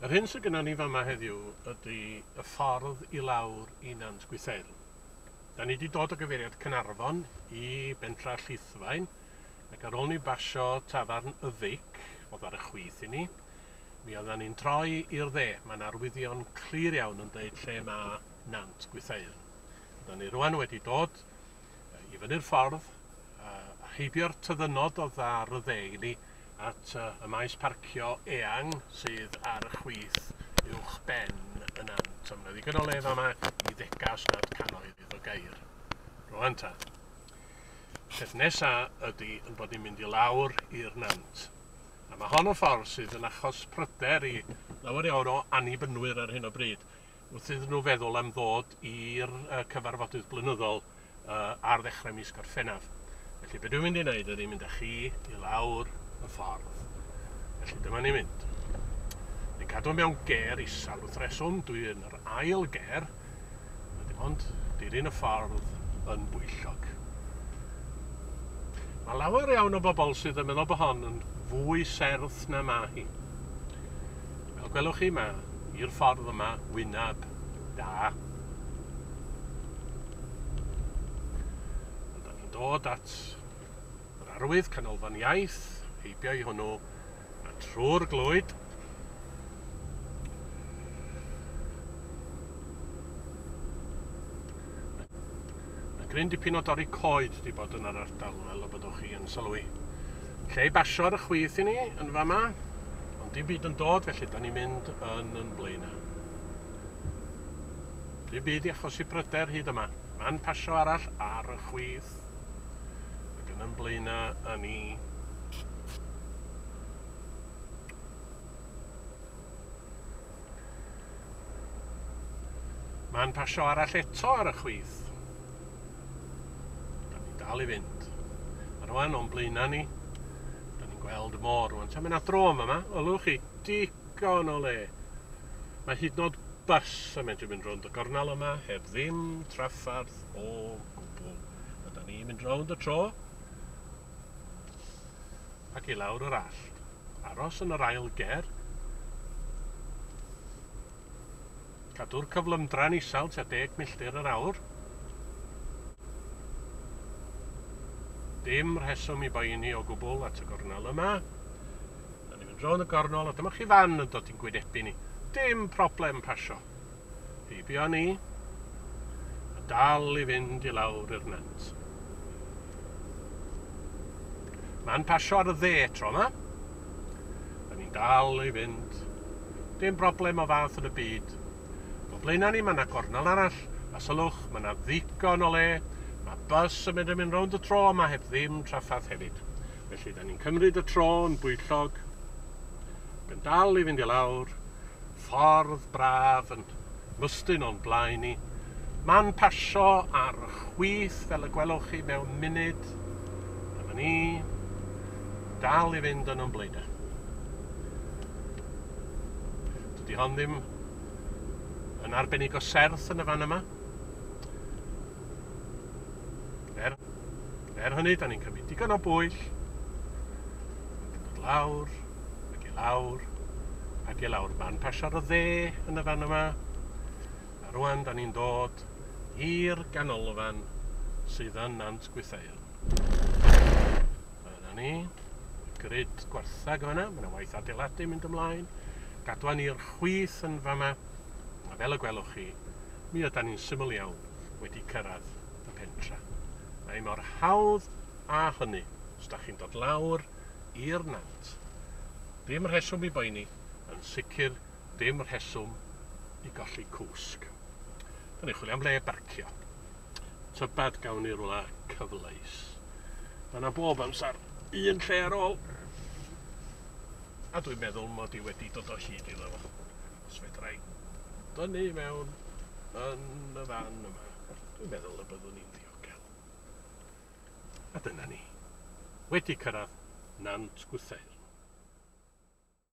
Yr hyn sydd gennym ni fama heddiw ydy y ffordd i lawr i Nant Gwrtheyrn. Da ni wedi dod o gyfeiriad Caernarfon i bentra Llithfaen, ac ar ôl ni basio tafarn y Fic, oedd ar y chwith i ni, mi oeddan ni'n troi i'r dde. Mae 'na arwyddion clir iawn yn dweud lle mae Nant Gwrtheyrn. Da ni rwan wedi dod i fyny'r ffordd, heibio'r tyddynnod oedd ar y dde i ni, at y maes parcio eang sydd ar y chwith uwch ben y nant. So, mae 'na ddigon o le fama i ddegau os nad cannoedd o geir. Rwan ta. Peth nesa ydy yn bod ni'n mynd i lawr i'r nant. A mae hon yn ffordd sydd yn achos pryder i lawer iawn o annibynwyr ar hyn o bryd, wrth iddyn nhw feddwl am ddod i'r cyfarfodydd blynyddol ar ddechrau mis Gorffennaf. Felly be dwi'n mynd i wneud ydy mynd â chi i lawr y ffordd. Felly dyma ni'n mynd. Ni'n cadw mewn gêr isel wrth reswm, dwi yn yr ail gêr, a dim ond dilyn y ffordd yn bwyllog. Mae lawer iawn o bobl sydd yn meddwl bod hon yn fwy serth na ma hi. Fel gwelwch chi, mae i'r ffordd yma wyneb da. Ond da ni'n dod at yr arwydd Canolfan Iaith, heibio i hwnnw, a trwy'r glwyd. Mae gryn dipyn o dorri coed wedi bod yn yr ardal, fel y byddwch chi yn sylwi. Lle i basio ar y chwith i ni yn fama, ond dim byd yn dod, felly da ni'n mynd yn yn blaenau. Dim byd i achosi pryder hyd yma. Man pasio arall ar y chwith. Ac yn yn blaenau â ni. Man pasio arall eto ar y chwith. Da ni'n dal i fynd. A rwan o'n blaenau ni, da ni'n gweld y môr rwan. Ta mae yna dro yma, ylwch chi, digon o le. Mae hyd yn oed bus yn medru mynd rownd y gornel yma heb ddim traffarth o gwbl. A da ni'n mynd rownd y tro ac i lawr yr allt. Aros yn yr ail ger. Cadw'r cyflymdra'n isel tua 10 milltir yr awr. Dim rheswm i boeni o gwbl at y gornel yma. Da ni'n mynd rownd y gornel a dyma chi fan yn dod i'n gwynebu ni. Dim problem pasio. Heibio ni. A dal i fynd i lawr i'r nant. Ma'n pasio ar y dde tro yma. Da ni'n dal i fynd. Dim broblem o fath yn y byd. O blaenau ni mae yna gornel arall. A sylwch, mae yna ddigon o le. Mae bus yn mynd yn mynd rownd y tro yma heb ddim trafferth hefyd. Felly, da ni'n cymryd y tro yn bwyllog, ac yn dal i fynd i lawr, ffordd braf yn mystyn o'n blaen ni. Man pasio ar y chwith, fel y gwelwch chi mewn munud. Dyma ni, dal i fynd yn o'n blaenau. Dydy hon ddim yn arbennig o serth yn y fan yma. Er, er hynny, da ni'n cymryd digon o bwyll. Ac yn dod lawr, ac i lawr, ac i lawr. Man pasio ar y dde yn y fan yma. A rwan, da ni'n dod i'r ganolfan sydd yn Nant Gwrtheyrn. Yna ni, grid gwarthag yna, mae yna waith adeiladu mynd ymlaen. Gadwan i'r chwith yn fama, a fel y gwelwch chi, mi ydan ni'n syml iawn wedi cyrraedd y pentra. Mae mor hawdd â hynny os da chi'n dod lawr i'r nant. Dim rheswm i boeni, yn sicr dim rheswm i golli cwsg. Da ni'n chwilio am le barcio. Tybed gawn ni rwla cyfleus. Mae yna bob amser un lle ar ôl. A dwi'n meddwl mod i wedi dod o hyd iddo fo. Os fedra i dynnu mewn yn y fan yma, dwi'n meddwl y byddwn ni'n ddiogel. A dyna ni. Wedi cyrraedd Nant Gwrtheyrn.